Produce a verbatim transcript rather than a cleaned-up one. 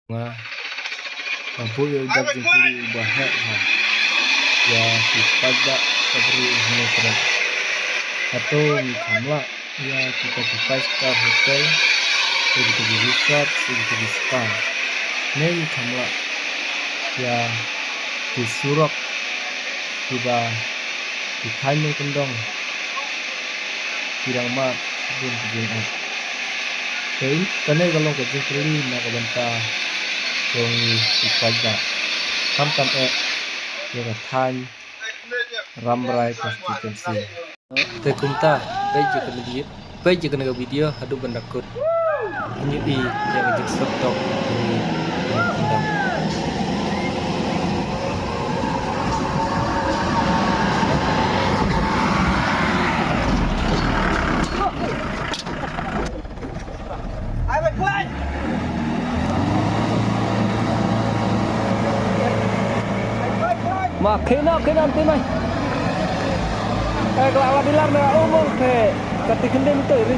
Nga nga buh ïa u dak jingkylli uba heh ha ïa ki paidbah ka bri u Hynñiewtrep. Hato ngi kham lah ïa kita ki five star hotel, ïa kita ki resort, ïa kita ki spa? Ne ngi kham lah ïa ki surok kiba ki thaiñ nongkyndong ki dang mad shibun ki jingeh? Te kane ka long ka jingkylli na ka bynta jong ngi ki paidbah, khamtam eh ïa ka thaiñ Rambrai constituency. Te kumta, peit ïa ka video, peit ïa kane ka video haduh ban da kut. Ngin ïohi ïa ka jingsuk tok jong ngi ki nongkyndong. Ma khina khina ti mai. Eh, kala ala bilar na umong te. Kati khinde mutoi ri.